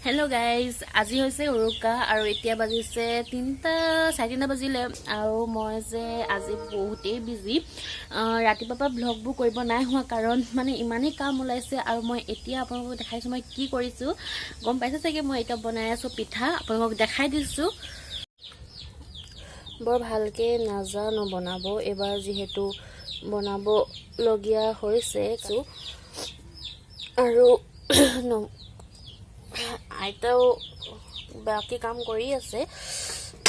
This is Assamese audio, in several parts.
হেল্ল' গাইজ, আজি হৈছে উৰুকা আৰু এতিয়া বাজিছে 3টা, 3:30 বাজিলে। আৰু মই যে আজি বহুতেই বিজি। ৰাতিপুৱাৰ পৰা ভ্লগবোৰ কৰিব নাই হোৱা, কাৰণ মানে ইমানেই কাম ওলাইছে। আৰু মই এতিয়া আপোনালোকক দেখাইছোঁ মই কি কৰিছোঁ। গম পাইছে চাগে, মই এতিয়া বনাই আছোঁ পিঠা, আপোনালোকক দেখাই দিছোঁ। বৰ ভালকৈ নাজানো বনাব, এইবাৰ যিহেতু বনাবলগীয়া হৈছে। আৰু আইতাও বাকী কাম কৰি আছে,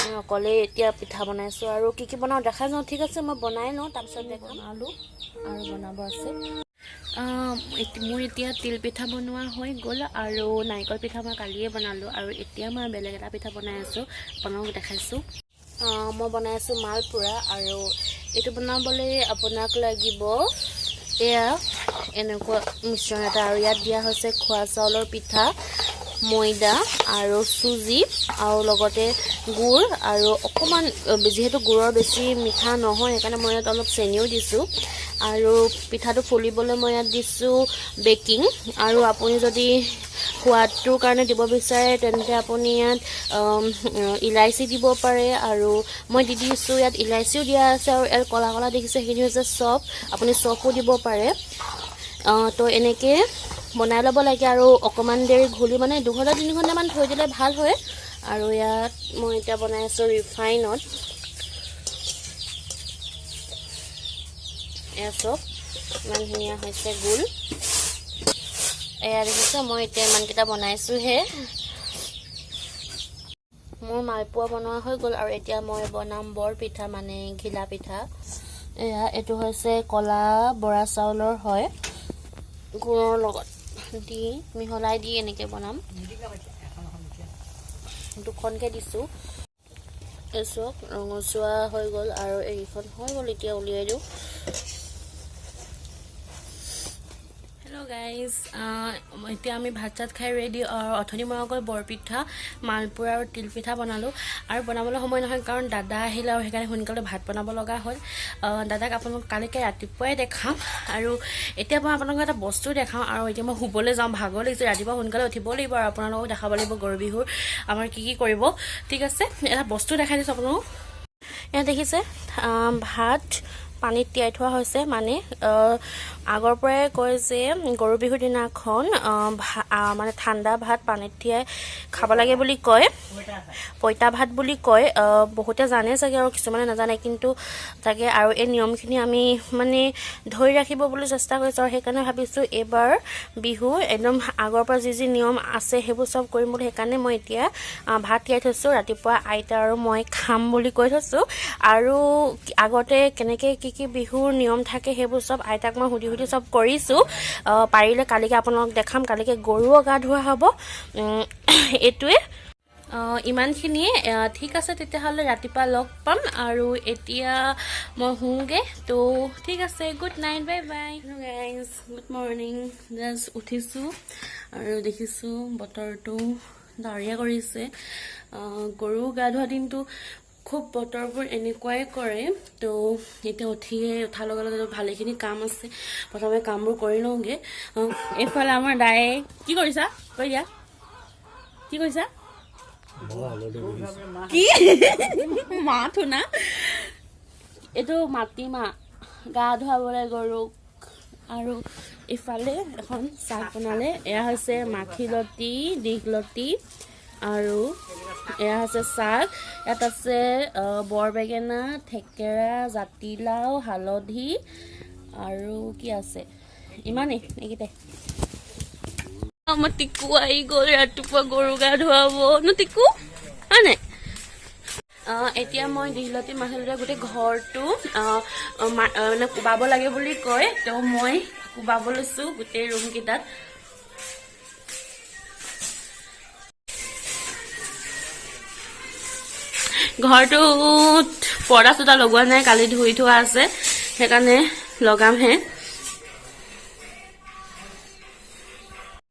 মই অকলেই এতিয়া পিঠা বনাইছোঁ। আৰু কি কি বনাওঁ দেখাই যাওঁ। ঠিক আছে, মই বনাই লওঁ, তাৰপিছত বনালোঁ আৰু বনাব আছে। মোৰ এতিয়া তিল পিঠা বনোৱা হৈ গ'ল আৰু নাৰিকল পিঠা মই কালিয়ে বনালোঁ। আৰু এতিয়া মই বেলেগ এটা পিঠা বনাই আছোঁ, আপোনালোকক দেখাইছোঁ। মই বনাই আছোঁ মালপোৰা। আৰু এইটো বনাবলৈ আপোনাক লাগিব এয়া এনেকুৱা মিশ্ৰণ এটা। আৰু ইয়াত দিয়া হৈছে খোৱা চাউলৰ পিঠা, ময়দা আৰু চুজি আৰু লগতে গুড় আৰু অকণমান, যিহেতু গুড়ৰ বেছি মিঠা নহয়, সেইকাৰণে মই ইয়াত অলপ চেনিও দিছোঁ। আৰু পিঠাটো ফুলিবলৈ মই ইয়াত দিছোঁ বেকিং। আৰু আপুনি যদি সোৱাদটোৰ কাৰণে দিব বিচাৰে, তেন্তে আপুনি ইয়াত ইলাচি দিব পাৰে। আৰু মই দি দিছোঁ, ইয়াত ইলাচিও দিয়া আছে। আৰু ইয়াত ক'লা ক'লা দেখিছে, সেইখিনি হৈছে চফ, আপুনি চফো দিব পাৰে। তো এনেকৈ বনাই ল'ব লাগে আৰু অকণমান দেৰি ঘুলি মানে 2 ঘণ্টা 3 ঘণ্টামান থৈ দিলে ভাল হয়। আৰু ইয়াত মই এতিয়া বনাই আছোঁ ৰিফাইনত। এয়া চব ইমান ধুনীয়া হৈছে গোল। এয়া দেখিছে, মই এতিয়া ইমানকেইটা বনাইছোঁহে। মোৰ মালপোৱা বনোৱা হৈ গ'ল আৰু এতিয়া মই বনাম বৰপিঠা, মানে ঘিলা পিঠা। এয়া এইটো হৈছে ক'লা বৰা চাউলৰ হয়, গুৰৰ লগত দি মিহলাই দি এনেকৈ বনাম। দুখনকৈ দিছোঁ। এই চাওক, ৰঙচুৱা হৈ গ'ল আৰু এইকেইখন হৈ গ'ল, এতিয়া উলিয়াই দিওঁ। হেল্ল' গাইজ, এতিয়া আমি ভাত চাত খাই ৰেডি। আৰু অথনি মই অকল বৰপিঠা, মালপোৰা আৰু তিলপিঠা বনালোঁ। আৰু বনাবলৈ সময় নহয়, কাৰণ দাদা আহিলে আৰু সেইকাৰণে সোনকালে ভাত বনাব লগা হ'ল। দাদাক আপোনালোক কালিকে ৰাতিপুৱাই দেখাম। আৰু এতিয়া মই আপোনালোকক এটা বস্তু দেখাওঁ। আৰু এতিয়া মই শুবলৈ যাওঁ, ভাগৰ লাগিছে, ৰাতিপুৱা সোনকালে উঠিব লাগিব আৰু আপোনালোকক দেখাব লাগিব গৰু বিহুৰ আমাৰ কি কি কৰিব। ঠিক আছে, এটা বস্তু দেখাই দিছোঁ আপোনালোকক। ইয়াত দেখিছে, ভাত পানীত তিয়াই থোৱা হৈছে। মানে আগৰ পৰাই কয় যে গৰু বিহুৰ দিনাখন মানে ঠাণ্ডা ভাত পানীত তিয়াই খাব লাগে বুলি কয়, পঁইতা ভাত বুলি কয়। বহুতে জানে চাগে আৰু কিছুমানে নাজানে, কিন্তু তাকে আৰু এই নিয়মখিনি আমি মানে ধৰি ৰাখিব বুলি চেষ্টা কৰিছোঁ। আৰু সেইকাৰণে ভাবিছোঁ এইবাৰ বিহু একদম আগৰ পৰা যি যি নিয়ম আছে সেইবোৰ চব কৰিম বুলি। সেইকাৰণে মই এতিয়া ভাত তিয়াই থৈছোঁ, ৰাতিপুৱা আইতা আৰু মই খাম বুলি কৈ থৈছোঁ। আৰু আগতে কেনেকৈ কি কি বিহুৰ নিয়ম থাকে, সেইবোৰ চব আইতাক মই সুধি সুধি চব কৰিছোঁ। পাৰিলে কালিকে আপোনালোকক দেখাম। কালিকে গৰুও গা ধোৱা হ'ব। এইটোৱে ইমানখিনিয়ে। ঠিক আছে, তেতিয়াহ'লে ৰাতিপুৱা লগ পাম আৰু এতিয়া মই শুওঁগৈ। তো ঠিক আছে, good night, bye bye guys, good morning. Just উঠিছোঁ আৰু দেখিছোঁ বতৰটো ডাৱৰীয়া কৰিছে। গৰু গা ধোৱা দিনটো খুব বতৰবোৰ এনেকুৱাই কৰে। তো এতিয়া উঠিয়ে উঠাৰ লগে লগে ভালেখিনি কাম আছে, প্ৰথমে কামবোৰ কৰি লওঁগৈ। এইফালে আমাৰ দায়ে কি কৰিছা কৈ দিয়া, কি কৰিছা? কি মাত শুনা, এইটো মাটিমাহ গা ধুৱাবলৈ গৰুক। আৰু ইফালে এখন চাহ বনালে। এয়া হৈছে মাখিলতী, দীঘলতি আৰু এয়া হৈছে শাক। ইয়াত আছে বৰ বেঙেনা, থেকেৰা, জাতিলাও, হালধি আৰু কি আছে, ইমানেই এইকেইটাই। আমাৰ টিকু আহি গ'ল, ৰাতিপুৱা গৰু গা ধুৱাব ন টিকু, হয় নাই? এতিয়া মই দীঘলতি মাখিলতি গোটেই ঘৰটো মানে কোবাব লাগে বুলি কয়, তো মই কোবাব লৈছো গোটেই ৰুমকেইটাত। ঘৰটোত পৰ্দা চৰ্দা লগোৱা নাই, কালি ধুই থোৱা আছে, সেইকাৰণে লগামহে।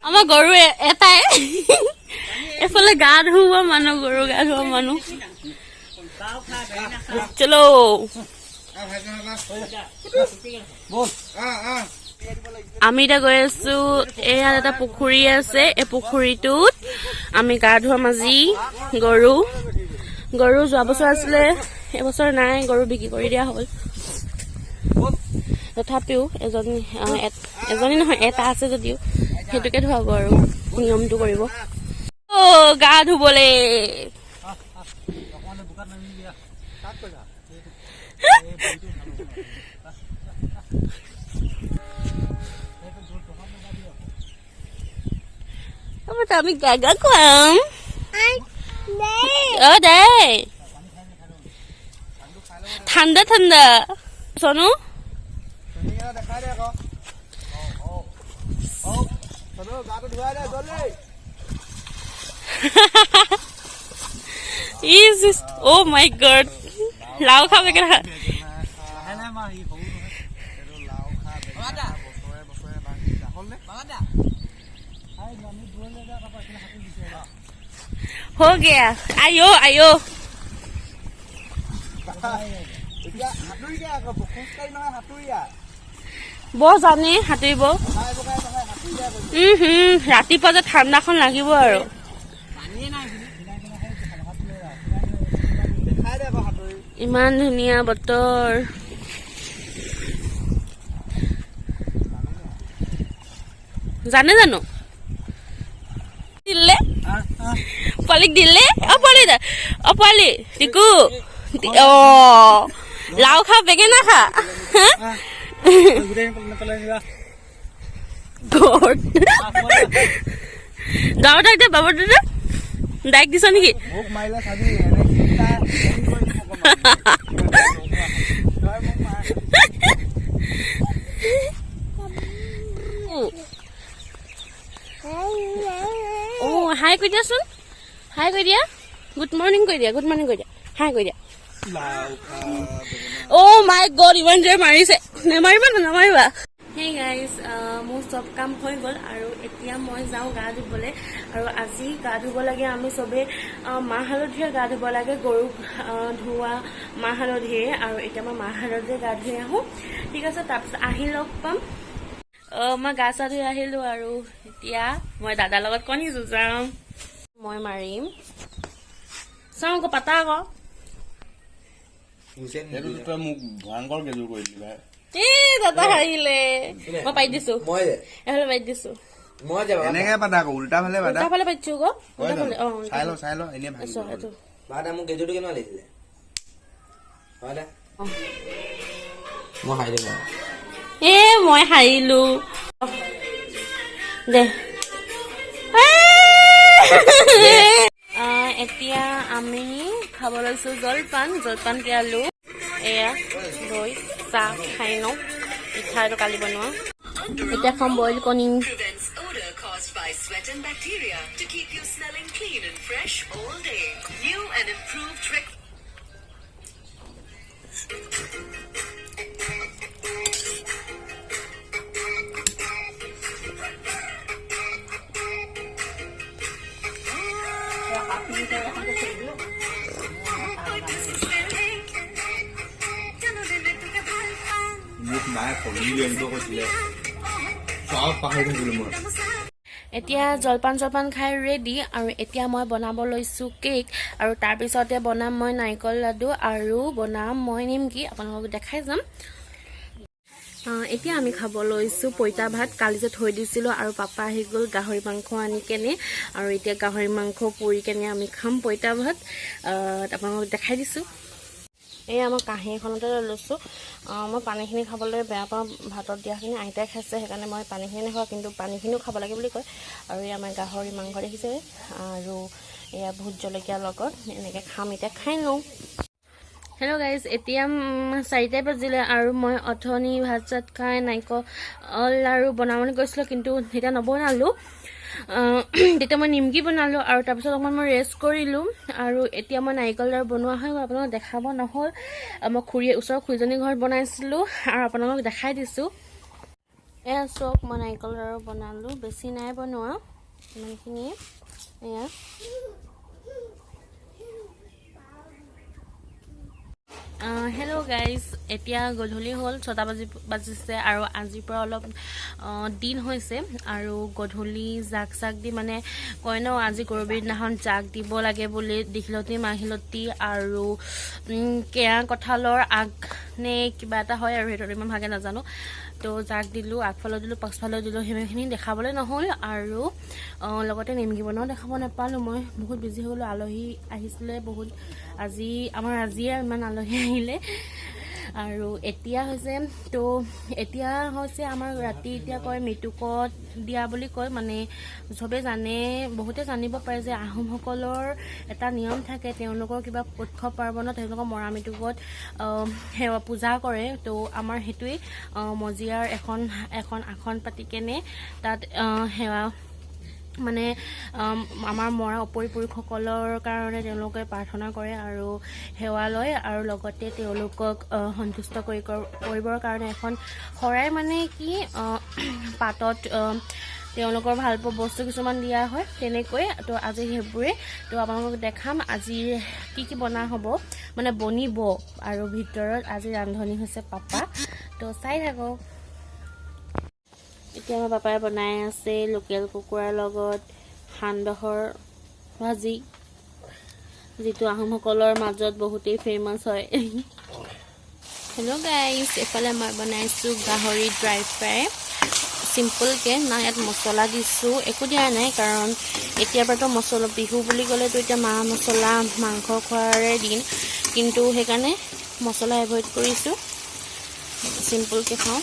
আমাৰ গৰু এটাই, এইফালে গা ধুওৱা মানুহ, গৰু গা ধোৱা মানুহ। চলো। আমি এতিয়া গৈ আছো, ইয়াত এটা পুখুৰী আছে, এই পুখুৰীটোত আমি গা ধুৱাম আজি গৰু। গৰু যোৱা বছৰ আছিলে, এইবছৰ নাই, গৰু বিক্ৰী কৰি দিয়া হ'ল। তথাপিও এজনী, এজনী নহয়, এটা আছে যদিও সেইটোকে ধুৱাব আৰু নিয়মটো কৰিব। অ' গা ধুবলে। অকণমান বোকাত নামি দিয়া। কাক কৈছা? আমি গা গা খুৱাম। অ দে, ঠাণ্ডা ঠাণ্ডা চনু। দেখাই দে আকৌ। গাটো ধুৱাই দে জল্দি। ইচ, অ' মাই গড, লাও খা, বেগেনা খা। লাহে লাহে মাৰ, সি সৰু নহয়। এইটো লাও খা বেঙেনা খা, বছৰে বছৰে বাঢ়ি যা। হ'ল নে? আই, নামি দূৰলৈ যা, তাৰপৰা এইফালে সাঁতুৰি গুচি আহিবা। हो गया, आयो आयो। এতিয়া সাঁতুৰি দিয়া আকৌ, খোজকাঢ়ি নহয়, সাঁতুৰি দিয়া। বৰ জানে সাঁতুৰিব। বগাই বগাই বগাই সাঁতুৰি দিয়া কৈছো। উম হুম, ৰাতিপুৱা যে ঠাণ্ডাখন লাগিব আৰু। দেখাই দে আকৌ সাঁতুৰি। ইমান ধুনীয়া বতৰ। জানে জানো? দিলে পোৱালিক, দিলে। অ পোৱালি দে, অ পোৱালি টিকু, অ লাও খা, বেঙেনা খা, হা? গোটেই পেলাই নিবা। ঘৰত গাঁৱত এতিয়া বাবা দাদা ডাইক দিছ নেকি? মোক মাৰিলে চাবি, এনেকে কৰি দিম অকণমান। তই মোক মাৰ। অ হাই কৈ দিয়াচোন, হাই কৈ দিয়া, গুড মৰ্ণিং কৈ দিয়া, গুড মৰ্ণিং কৈ দিয়া, হাই কৈ দিয়া। লাও খা বেঙেনা। অ' মাই গড, ইমান জোৰে মাৰিছে, নামাৰিবা না, নামাৰিবা। হেই গাইজ, মোৰ চব কাম হৈ গ'ল আৰু এতিয়া মই যাওঁ গা ধুবলৈ। আৰু আজি গা ধুব লাগে আমি চবেই মাহ হালধিৰে গা ধুব লাগে, গৰুক ধোৱা মাহ হালধিৰে। আৰু এতিয়া মই মাহ হালধিৰে গা ধুই আহোঁ, ঠিক আছে? তাৰপিছত আহি লগ পাম। মই গা চা ধুই আহিলোঁ আৰু এতিয়া মই দাদাৰ লগত কণী যুঁজাম। মই মাৰিম, চাওঁ আকৌ, পাতা আকৌ। সেইটো তই মোক ভয়ংকৰ গেজুৰ কৰি দিলি ভাই। এই দাদা হাৰিলে, মই পাই দিছো। মই যে এফালে পাই দিছো। মই যে এনেকে পাতা আকৌ, উল্টা ফালে পাতা। উল্টা ফালে পাইছো আকৌ, হয় উল্টা জানো? ফালে, অ। চাই ল, চাই ল, এনেই ভাঙি চোৱা যাব। এইটো। বাদা, মোক গেজুৰটো কেনেকুৱা লাগিছিলে বাদা? মই হাৰি দিম। এ মই হাৰিলো দে। এতিয়া আমি খাব লৈছো জলপান, জলপান কি আলু, এয়া দৈ, চাহ খাই লওঁ। পিঠা এইটো কালি বনোৱা। এতিয়া খাম বইল কণী। Prevents odor caused by sweat and bacteria to keep you smelling clean and fresh all day. New and improved rec. মোক মায়ে কণী লৈ আনিব কৈছিলে, চব পাহৰি থাকিলো মই। এতিয়া জলপান জলপান খাই ৰেডি আৰু এতিয়া মই বনাব লৈছোঁ কেক আৰু তাৰপিছতে বনাম মই নাৰিকল লাডু আৰু বনাম মই নিমকি, আপোনালোকক দেখাই যাম। এতিয়া আমি খাব লৈছোঁ পইতা ভাত, কালি যে থৈ দিছিলোঁ। আৰু পাপা আহি গ'ল গাহৰি মাংস আনি কেনে আৰু এতিয়া গাহৰি মাংস পুৰি কেনে আমি খাম পইতা ভাত। আপোনালোকক দেখাই দিছোঁ। এই আমাৰ কাঁহী এখনতে লৈ লৈছোঁ। মই পানীখিনি খাবলৈ বেয়া পাওঁ, ভাতত দিয়াখিনি আইতাই খাইছে, সেইকাৰণে মই পানীখিনি নাখাওঁ, কিন্তু পানীখিনিও খাব লাগে বুলি কয়। আৰু এই আমাৰ গাহৰি মাংস দেখিছে আৰু এয়া ভোট জলকীয়াৰ লগত এনেকৈ খাম, এতিয়া খাই লওঁ। হেল্ল' গাইজ, এতিয়া 4টাই বাজিলে আৰু মই অথনি ভাত চাত খাই নাৰিকল লাড়ু বনাবলৈ গৈছিলোঁ, কিন্তু এতিয়া নবনালোঁ। তেতিয়া মই নিমকি বনালোঁ আৰু তাৰপিছত অকণমান মই ৰেষ্ট কৰিলোঁ আৰু এতিয়া মই নাৰিকল লাড়ু বনোৱা হৈ গ'ল, আপোনালোকক দেখাব নহ'ল। মই খুৰী, ওচৰৰ খুৰীজনীৰ ঘৰত বনাইছিলোঁ আৰু আপোনালোকক দেখাই দিছোঁ। এয়া চাওক, মই নাৰিকল লাড়ু বনালোঁ, বেছি নাই বনোৱা, ইমানখিনিয়ে। এয়া হেল্ল' গাইজ, এতিয়া গধূলি হ'ল, 6টা বাজিছে আৰু আজিৰ পৰা অলপ দিন হৈছে আৰু গধূলি জাক চাক দি মানে কয় ন আজি গৰু বিহুৰ দিনাখন জাক দিব লাগে বুলি, দীঘলতি মাখিলতি আৰু কেৰা কঁঠালৰ আগ নে কিবা এটা হয় আৰু সেইটো ইমান ভালকৈ নাজানো। তো জাক দিলোঁ, আগফালেও দিলোঁ, পাছফালেও দিলোঁ, সেইখিনি দেখাবলৈ নহ'ল আৰু লগতে নিমকি বনাও দেখাব নাপালোঁ, মই বহুত বিজি হৈ গ'লোঁ। আলহী আহিছিলে বহুত, আজি আমাৰ আজিয়ে ইমান আলহী আহিলে। আৰু এতিয়া হৈছে, তো এতিয়া হৈছে আমাৰ ৰাতি, এতিয়া কয় মৃতুকত দিয়া বুলি কয়, মানে চবে জানে, বহুতে জানিব পাৰে যে আহোমসকলৰ এটা নিয়ম থাকে, তেওঁলোকৰ কিবা উৎসৱ পাৰ্বণত তেওঁলোকৰ মৰা মৃতুকত সেৱা পূজা কৰে। তো আমাৰ সেইটোৱেই মজিয়াৰ এখন এখন আসন পাতি কেনে তাত সেৱা মানে আমাৰ মৰা উপৰিপুৰুষসকলৰ কাৰণে তেওঁলোকে প্ৰাৰ্থনা কৰে আৰু সেৱা লয় আৰু লগতে তেওঁলোকক সন্তুষ্ট কৰিবৰ কাৰণে এখন শৰাই মানে কি পাতত তেওঁলোকৰ ভাল পোৱা বস্তু কিছুমান দিয়া হয় তেনেকৈ। তো আজি সেইবোৰে তো আপোনালোকক দেখাম আজি কি কি বনা হ'ব, মানে বনিব আৰু ভিতৰত আজি ৰান্ধনি হৈছে পাপা, তো চাই থাকক। এতিয়া আমাৰ পাপাই বনাই আছে লোকেল কুকুৰাৰ লগত সান্দহৰ ভাজি, যিটো আহোমসকলৰ মাজত বহুতেই ফেমাছ হয়। হেল্ল' গাইজ, এইফালে মই বনাইছোঁ গাহৰি ড্ৰাই ফ্ৰাই, চিম্পলকৈ, না ইয়াত মছলা দিছোঁ, একো দিয়া নাই, কাৰণ এতিয়াৰ পৰাতো মছলা, বিহু বুলি ক'লেতো এতিয়া মা মছলা মাংস খোৱাৰে দিন, কিন্তু সেইকাৰণে মছলা এভইড কৰিছোঁ, চিম্পলকৈ খাওঁ।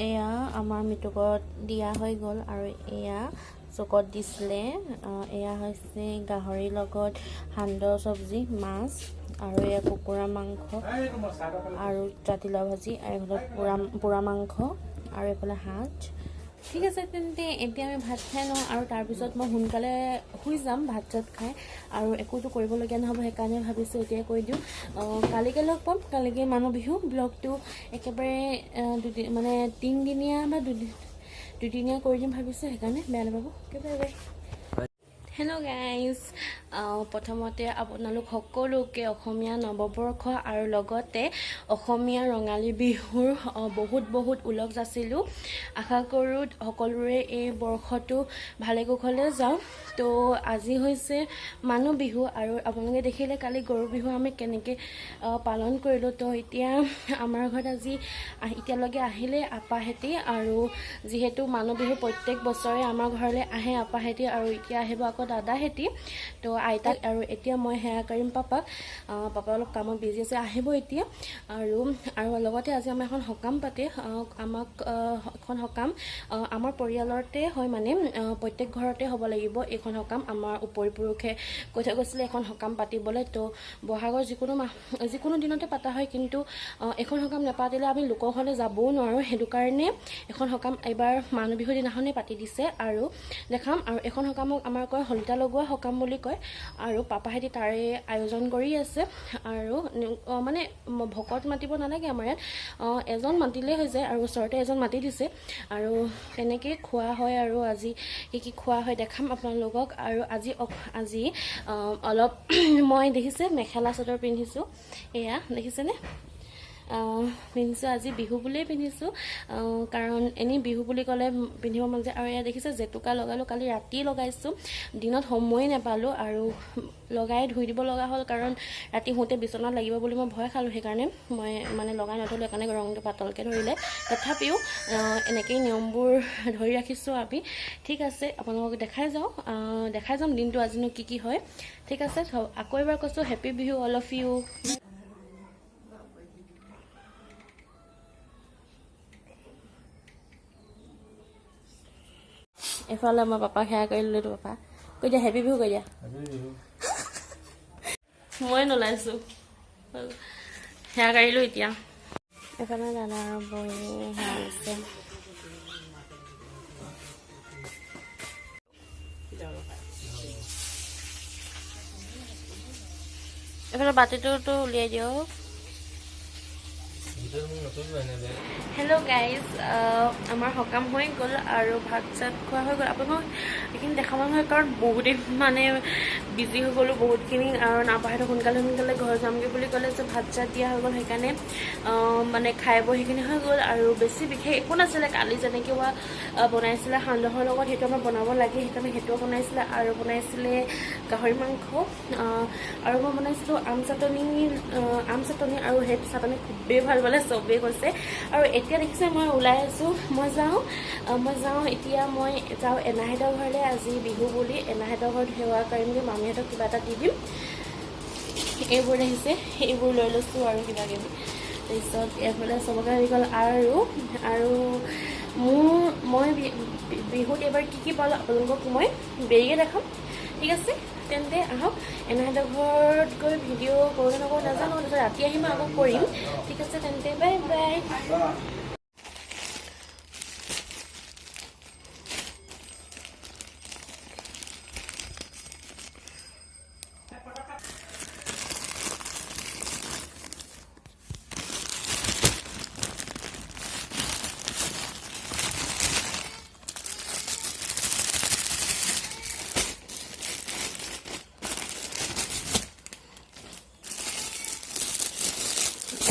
এয়া আমাৰ মৃতুকত দিয়া হৈ গ'ল আৰু এয়া চকত দিছিলে। এয়া হৈছে গাহৰিৰ লগত সান্দহ চব্জি, মাছ আৰু এয়া কুকুৰা মাংস আৰু জাতিলাও ভাজি আৰু এইফালে পোৰা মাংস আৰু এইফালে হাঁহ। ঠিক আছে তেন্তে এতিয়া আমি ভাত খাই লওঁ আৰু তাৰপিছত মই সোনকালে শুই যাম ভাত চাত খাই, আৰু একোতো কৰিবলগীয়া নহ'ব, সেইকাৰণে ভাবিছোঁ এতিয়াই কৰি দিওঁ। কালিকে লগ পাম, কালিকে মানুহ বিহু ব্লগটো একেবাৰে দুদিন মানে তিনিদিনীয়া বা দুদিনীয়া কৰি দিম ভাবিছোঁ, সেইকাৰণে বেয়া নাপাব। Okay, bye bye. Hello' guys, প্ৰথমতে আপোনালোক সকলোকে অসমীয়া নৱবৰ্ষ আৰু লগতে অসমীয়া ৰঙালী বিহুৰ বহুত বহুত ওলগ যাচিলোঁ। আশা কৰোঁ সকলোৰে এই বৰ্ষটো ভালে কুশলে যাওক। তো আজি হৈছে মানুহ বিহু আৰু আপোনালোকে দেখিলে কালি গৰু বিহু আমি কেনেকৈ পালন কৰিলোঁ। তো এতিয়া আমাৰ ঘৰত আজি এতিয়ালৈকে আহিলে আপাহেঁতি, আৰু যিহেতু মানুহ বিহু প্ৰত্যেক বছৰে আমাৰ ঘৰলৈ আহে আপাহেঁতি, আৰু এতিয়া আহিব আকৌ দাদাহেঁতি, তো আইতাক। আৰু এতিয়া মই সেৱা কৰিম পাপাক, পাপা অলপ কামত বিজি আছে, আহিব এতিয়া। আৰু আৰু লগতে আজি আমাৰ এখন সকাম পাতে, আমাক এখন সকাম আমাৰ পৰিয়ালতে হয়, মানে প্ৰত্যেক ঘৰতে হ'ব লাগিব এইখন সকাম। আমাৰ উপৰিপুৰুষে কৈ থৈ গৈছিলে এখন সকাম পাতিবলৈ। তো বহাগৰ যিকোনো মাহ যিকোনো দিনতে পাতা হয়, কিন্তু এখন সকাম নাপাতিলে আমি লোকৰ ঘৰলৈ যাবও নোৱাৰোঁ, সেইটো কাৰণে এখন সকাম এইবাৰ মানুহ বিহুৰ দিনাখনেই পাতি দিছে আৰু দেখাম। আৰু এখন সকামক আমাৰ কয় শলিতা লগোৱা সকাম বুলি কয়, আৰু পাপাহেঁতি তাৰে আয়োজন কৰি আছে। আৰু মানে ভকত মাতিব নালাগে, আমাৰ ইয়াত এজন মাতিলেই হৈ যায়, আৰু ওচৰতে এজন মাতি দিছে, আৰু তেনেকেই খোৱা হয়। আৰু আজি কি কি খোৱা হয় দেখাম আপোনালোকক। আৰু আজি আজি অলপ মই দেখিছে মেখেলা চাদৰ পিন্ধিছোঁ, এয়া দেখিছেনে পিন্ধিছোঁ, আজি বিহু বুলিয়েই পিন্ধিছোঁ, কাৰণ এনেই বিহু বুলি ক'লে পিন্ধিব মন যায়। আৰু এয়া দেখিছে জেতুকা লগালোঁ, কালি ৰাতি লগাইছোঁ, দিনত সময়ে নাপালোঁ আৰু লগাই ধুই দিব লগা হ'ল, কাৰণ ৰাতি শুওঁতে বিচনাত লাগিব বুলি মই ভয় খালোঁ, সেইকাৰণে মই মানে লগাই নথলোঁ, সেইকাৰণে ৰংটো পাতলকৈ ধৰিলে। তথাপিও এনেকেই নিয়মবোৰ ধৰি ৰাখিছোঁ আমি। ঠিক আছে, আপোনালোকক দেখাই যাওঁ, দেখাই যাম দিনটো আজিনো কি কি হয়। ঠিক আছে, আকৌ এবাৰ কৈছোঁ happy Bihu all of you. এইফালে মই পাপাক সেৱা কৰি ল'লো। পাপা কৈ দিয়া হেপী বিহু কৈ দিয়া, মই নোলাইছোঁ, সেৱা কাঢ়িলোঁ এতিয়া। এইফালে দাদা আৰু বৌয়ে সেৱা লৈছে। এইফালে বাতিটোতো উলিয়াই দিয়ক। হেল্ল' গাইজ, আমাৰ সকাম হৈ গ'ল আৰু ভাত চাত খোৱা হৈ গ'ল। আপোনালোক এইখিনি দেখাব নহয়, কাৰণ বহুতেই মানে বিজি হৈ গ'লোঁ বহুতখিনি আৰু নাপাহেঁতক সোনকালে সোনকালে ঘৰ যামগৈ বুলি ক'লে যে ভাত চাত দিয়া হৈ গ'ল, সেইকাৰণে মানে খাই বৈ সেইখিনি হৈ গ'ল। আৰু বেছি বিশেষ একো নাছিলে, কালি যেনেকৈ বনাইছিলে সান্দহৰ লগত সেইটো আমাৰ বনাব লাগে, সেইকাৰণে সেইটোও বনাইছিলে। আৰু বনাইছিলে গাহৰি মাংস, আৰু মই বনাইছিলোঁ আম চাটনি, আম চাটনি। আৰু সেই চাটনি খুবেই ভাল পালে, চবেই কৈছে। আৰু এতিয়া দেখিছে মই ওলাই আছোঁ, মই যাওঁ এতিয়া, মই যাওঁ এনাহেঁতৰ ঘৰলৈ। আজি বিহু বুলি এনাহেঁতৰ ঘৰত সেৱা কৰিমগৈ, মামীহঁতক কিবা এটা দি দিম। এইবোৰ আহিছে, এইবোৰ লৈ লৈছোঁ আৰু কিবা কিবি। তাৰপিছত এইফালে চবকে হৈ গ'ল। আৰু আৰু মোৰ মই বিহুত এইবাৰ কি কি পালোঁ আপোনালোকক মই দেৰিকৈ দেখাম, ঠিক আছে? তেন্তে আহক, এনাহেঁতৰ ঘৰত গৈ ভিডিঅ' কৰোঁ নে নকৰোঁ নাজানো, তাৰপিছত ৰাতি আহি মই আকৌ কৰিম, ঠিক আছে? তেন্তে বাই বাই।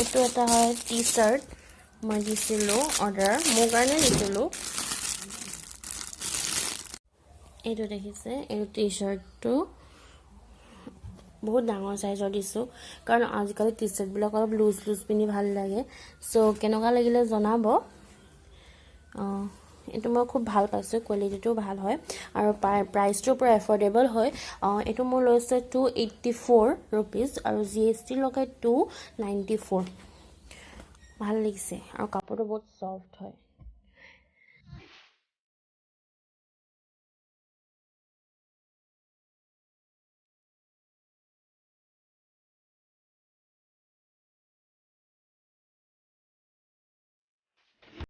এইটো এটা হয় টি চাৰ্ট, মই দিছিলোঁ অৰ্ডাৰ, মোৰ কাৰণে দিছিলোঁ। এইটো দেখিছে, এইটো টি চাৰ্টটো বহুত ডাঙৰ চাইজৰ দিছোঁ, কাৰণ আজিকালি টি চাৰ্টবিলাক অলপ লুজ লুজ পিন্ধি ভাল লাগে। চ' কেনেকুৱা লাগিলে জনাব। অঁ, এইটো মই খুব ভাল পাইছোঁ, কোৱালিটিটোও ভাল হয় আৰু প্ৰাইচটো পূৰা এফৰ্ডেবল হয়। এইটো মোৰ লৈছে 284 ৰুপিজ আৰু জিএছটি লগাই 294। ভাল লাগিছে আৰু কাপোৰটো বহুত ছফ্ট হয়।